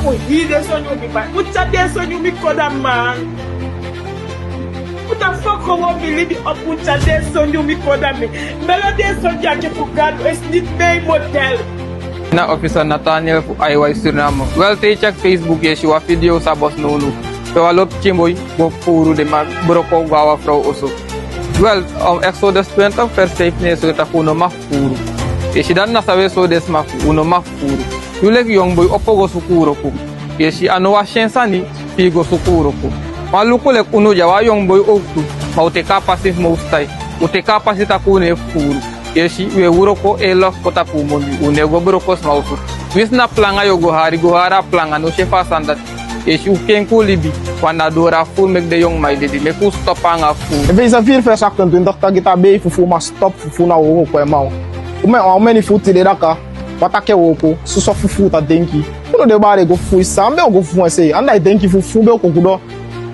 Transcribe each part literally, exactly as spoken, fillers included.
Fu hii den soni un mi bai, un tyari den soni un mi kon da man. Un ta foko wan mi libi opo, un tyari den soni un mi kon da mi. Melo den soni aki fu Gadu is niet mijn model. Na officer Nathaniel fu I Y Suriname. Wel, te yu check Facebook, yu e si wan video san bos nownow. Pe wan lo pikin boi go fufuru, den man broko go na wan frow oso. Wel, um, Exodus twintig vers vijf, ne so taki un no mag fufuru. Yu e si, dati na san wi e sori den sma fu un no mag fufuru. Yu leki yongu boi, opo go suku wroko. Yu e si, a no wan syen sani fi yu go suku wroko. Ma luku leki unu dya, wan yongu boi owktu, ma un teki a pasi fu mus tai. Un teki a pasi taki un no e fufuru. Yu e si, un e wroko, e lof kon tapu un moni, un no e go broko sma oso. Winsi na planga yu o go hari, go hari a planga, no si efu a sani dati. Yu e si, un kenki un libi, want na doro a fufuru meki den yongu man e dede, meki un stop anga fufuru. Efese vier vers achtentwintig taki a bee fufuru, ma stop fufuru na wooko kon e man. Omeni, omeni fu tide daka, wan taki e wooko, soso fufuru ta denki. Unu de bari e go fufuru, san bee o go fufuru en sei, anda e denki fufuru bee o kon kudo.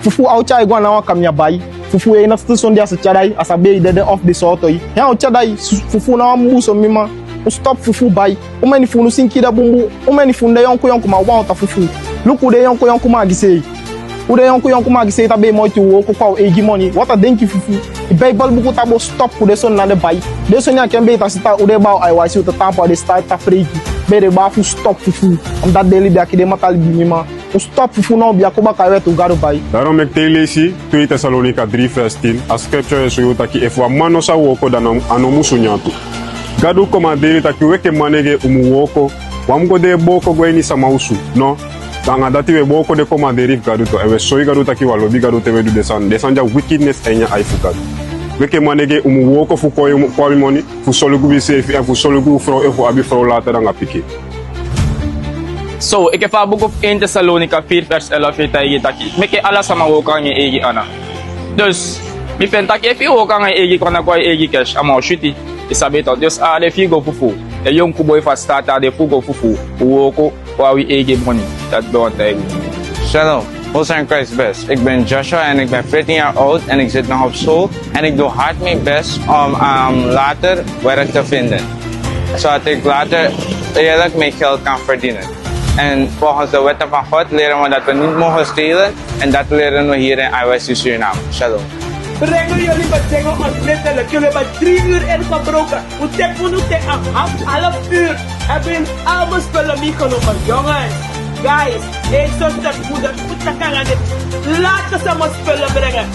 Fufuru a o tyai go na wan kamian bai. Fufuru e na siti soni di a sa tyari, a sa bee dede of de sortu. Ya o tyari, fufuru na wan bun so mi man. Un stop fufuru bai. Omeni fu unu sinki de bunbun. Omeni fu unu de yonku yonku man, un wani un ta fufuru. Luku, un de yonku yonku man gi sei. Un de yonku yonku man gi sei, ta bee moiti un wooko kon a un eigi moni. Wan ta denki fufuru. Yu Bijbel buku taki un o stop fu den soni na den bai. Den soni aki en bee ta sita, un de bari a I Y C, un ta tampu a den sitaati ta freiki. Bee de bari fu stop fufuru. Omdat den libi aki de mataa libi mi man. Un stop fufuru, now un bigin kon baka a wet fu Gadu bai. Daarom meki te yu leisi twee Tesalonika drie vers tien, a scripture e sori yu taki efu wan man no sa wooko, dan a no musu nyan tu. Gadu komanderi taki wi enke manengee un mu wooko. Wi á mu go de e booko go a ini sama osu. No. Anga dati wi e booko den komanderi fu Gadu tu. Èn wi e sori Gadu taki wi e lobi Gadu te wi e du den sani. Den sani dya wickedness a ini a ai fu Gadu. Wi enke manengee un mu wooko fu kon a wi moni, fu solugu wi seefi èn fu solugu un frow efu un abi frow later anga pikin. So, enke fa a buku fu één Tesalonika vier vers elf e taigi yu taki, meke ala sama wooko anga en eigi ana. Dus, mi feni taki efu yu wooko anga yu eigi kwana kon a yu eigi cash, a man o switi, yu sabi toch. Dus, a de fu yu go fufuru. Den yonku boi fu a sitaati, a de fu go fufuru. Wi wooko, wi abi wi eigi moni. Dati ben wani taigi unu. Shalom. Hoe zijn Christ best? Ik ben Joshua en ik ben veertien jaar oud en ik zit nog op school. En ik doe hard mijn best om, ehm, later werk te vinden, zodat ik later eerlijk mijn geld kan verdienen. En volgens de wetten van God leren we dat we niet mogen stelen. En dat leren we hier in I Y C Suriname. Shalom. Brengen jullie bedingen onmiddellijk. Jullie hebben drie uur ingebroken. Hoe tik unu tik een half, half uur? Hebben jullie allemaal spullen meegenomen? Jongens, guys, ik zou zeggen, moeder, goed te gaan aan dit. Laten ze mijn spullen brengen.